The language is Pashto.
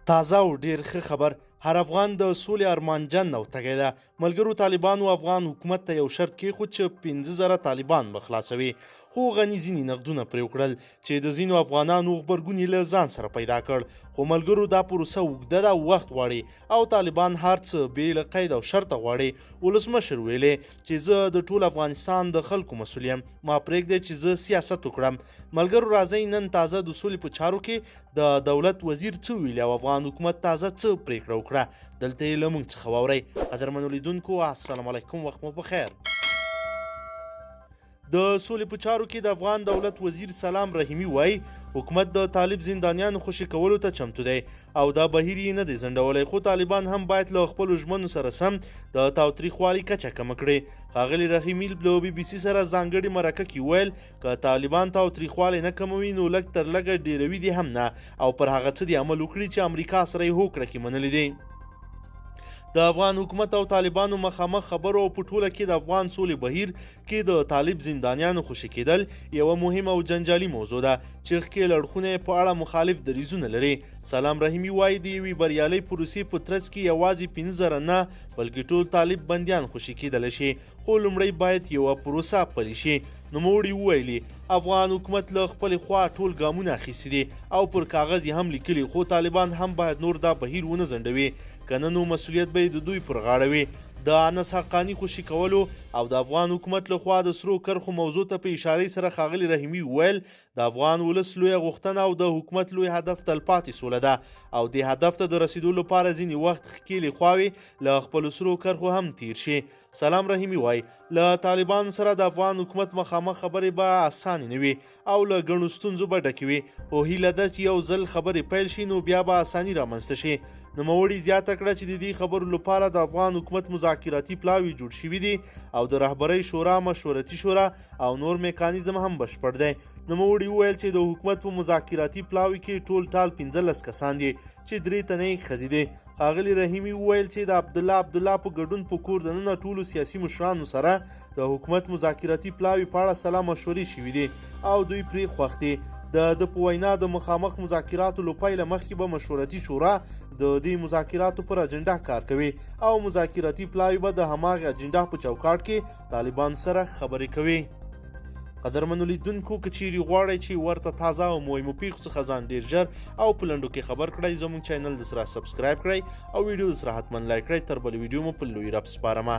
تازه او ډیر ښه خبر، هر افغان د سولې ارمانجن او تږی ده. ملګرو طالبانو افغان حکومت ته یو شرط کېښود چې 5000 طالبان به خلاصوي، خو غني ځینې نقدونه پرې وکړل چې د ځینو افغانانو غبرګون یې له ځان سره پیدا کړ. خو ملګرو دا پروسه اوږده ده او وخت غواړي او طالبان هر څه بې له قید او شرطه غواړي. ولسمشر ویلې چې زه د ټول افغانستان د خلکو مسؤل یم، ما پرېږدی چې زه سیاست وکړم. ملګرو راځئ نن تازه د سولې په چارو کې د دولت وزیر څه ویلي او افغان حکومت تازه څه پرېکړه وکړه، دلته یې له موږ څخه واورئ. قدرمنو لیدونکو السلام علیکم، وخت مو پخیر. د سولې په چارو کې د افغان دولت وزیر سلام رحیمي وایي حکومت د طالب زندانیانو خوشې کولو ته چمتو دی او دا بهیر یې نه دی ځنډولی، خو طالبان هم باید له خپلو ژمنو سره سم د تاوتریخوالي کچه کمه کړي. ښاغلي رحیمي له بي بي سي سره ځانګړې مرکه کې وویل که طالبان تاوتریخوالی نه کموي نو لږ تر لږه ډېروي دې هم نه او پر هغه څه دې عمل وکړي چې امریکا سره یې هوکړه کې منلي دي. د افغان حکومت او طالبانو مخامخ خبرو او په ټوله کې د افغان سولې بهیر کې د طالب زندانیانو خوشې کېدل یوه مهمه او جنجالي موضوع ده چې ښکېل اړخونه یې په اړه مخالف دریځونه لري. سلام رحیمي وایي د یوې بریالۍ پروسې په ترڅ کې یوازې 5000 نه بلکې ټول طالب بندیان خوشې کېدلی شي، خو لومړی باید یوه پروسه پلي شي. نوموړي وویلي افغان حکومت له خپلې خوا ټول ګامونه اخیستي دي او پر کاغذ یې هم لیکلي، خو طالبان هم باید نور دا بهیر ونه ځنډوي، که نه نو مسؤلیت به یې د دوی پر غاړه وي. د انس حقاني خوشې کولو او د افغان حکومت له خوا د سرو کرښو موضوع ته په اشارې سره ښاغلي رحیمي وویل د افغان ولس لویه غوښتنه او د حکومت لوی هدف تلپاتې سوله ده او دې هدف ته د رسېدو لپاره ځینې وخت ښکېلې خواوې له خپلو سرو کرښو هم تیر شي. سلام رحیمي وایي له طالبانو سره د افغان حکومت مخامخ خبرې به اسانې نه وي او له ګڼو ستونزو به ډکې وي، خو هیله ده چې یو ځل خبرې پیل شي نو بیا به اساني رامنځته شي. نوموړي زیاته کړه چې د دې خبرو لپاره د افغان حکومت مذاکراتي پلاوي جوړ شوي دي او د رهبرۍ شورا، مشورتي شورا او نور میکانیزم هم بشپړ دی. نوموړي وویل چې د حکومت په مذاکراتي پلاوي کې ټول ټال 15 کسان دي چې 3 تنه یې ښځې دي. ښاغلي رحیمي وویل چې د عبدالله عبدالله په ګډون په کور دننه ټولو سیاسي مشرانو سره د حکومت مذاکراتي پلاوي په اړه سلا مشورې شوې دي او دوی پرې خوښ دي. د ده په وینا د مخامخ مذاکراتو له پیله مخکې به مشورتي شورا د دې مذاکراتو پر اجنډا کار کوي او مذاکراتي پلاوي به د هماغې اجنډا په چوکاټ کې طالبانو سره خبرې کوي. قدرمنو لیدونکو که چیرې غواړئ چې ورته تازه او مهمو پیښو څخه ځان ډیر ژر او په لنډو کې خبر کړئ، زموږ چینل د سره subscribe کړئ او ویډیو د سره حتما like کړئ. تر بلې ویډیو مو په لوی رب سپارمه.